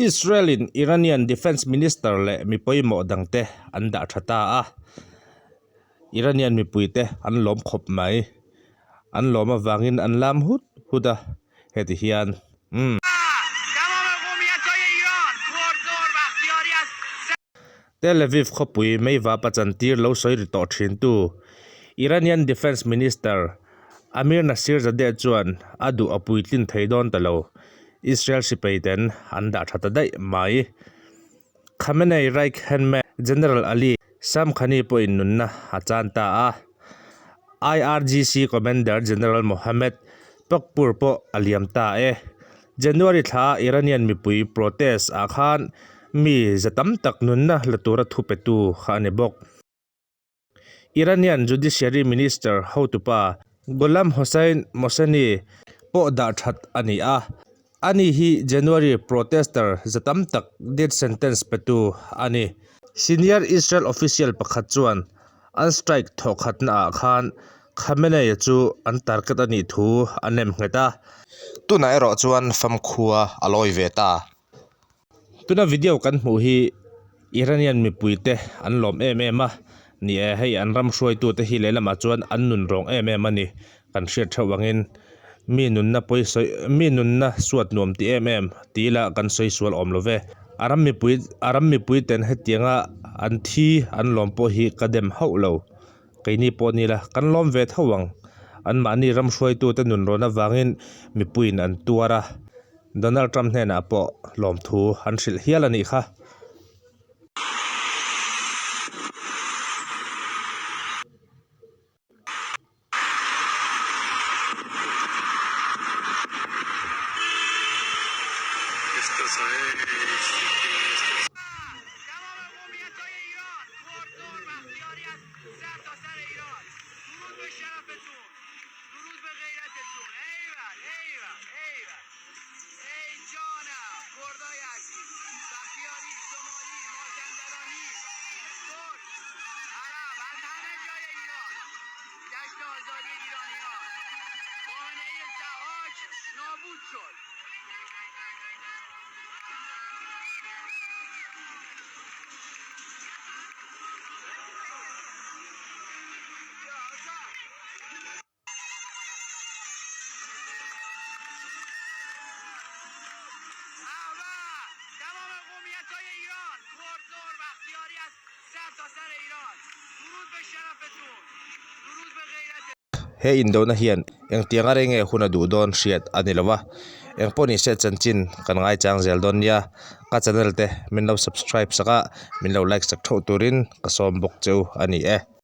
Israel-in Iranian Defence Minister leh mi pawimawh dangte an dah tha ta a, Iranian mipuite an lawm khawp mai. An lawm avangin an lam hut hut a, heti hian umm. Tel Aviv khawpui meiva pachantir lo sawi ri tawh thintu Iranian Defence Minister Amir Nasirzadeh chuan a duh a puitlin thei dawn ta lo, Israel sipaiten an dah tha ta daih mai. Khamenei right hand man General Ali Shamkhani pawhin nunna a chan ta a. IRGC Commander General Mohammad Pakpour pawh a liam ta e. January thla a Iranian mipui protest ah khan mi za tam tak nunna la tura thu petu kha a ni bawk. Iranian Judiciary Minister hotupa Gholam Hossein Mohseni pawh dah that a ni a. Ani hi January protester za tam tak death sentence petu a ni. Senior Israel official pakhat chuan an strike thawhkhatna ah khan Khamenei chu an target a nih thu a nem nghet a. Tunah erawh chuan famkhua a lawi ve ta. Tuna video kan hmuh hi Iranian mipuite an lawm em em a, ni e hei an ram hruaitute hi lehlamah chuan an nun rawng em em a ni. Kan hriat theuh angin mi nunna pawi sawi mi nunna suat nuam ti em em ti ila kan sawi sual awm lo ve. A ram mipui a ram mipui ten hetianga an thi an lawm pawh hi ka dem hauh lo. Keini pawh ni ila kan lawm ve tho ang. Anmahni ram hruaitute nun rawn avangin mipuiin an tuar a. Donald Trump hnenah pawh lawmthu an hrilh hial a nih kha. He indona hian engtianga rei nge hun a duh dawn hriat a ni lo va, engpawh ni se chanchin kan ngaichang zel dawn nia, ka channel te min lo subscribe sak a, min lo like sak theuh turin ka sawm bawk cheu a ni e.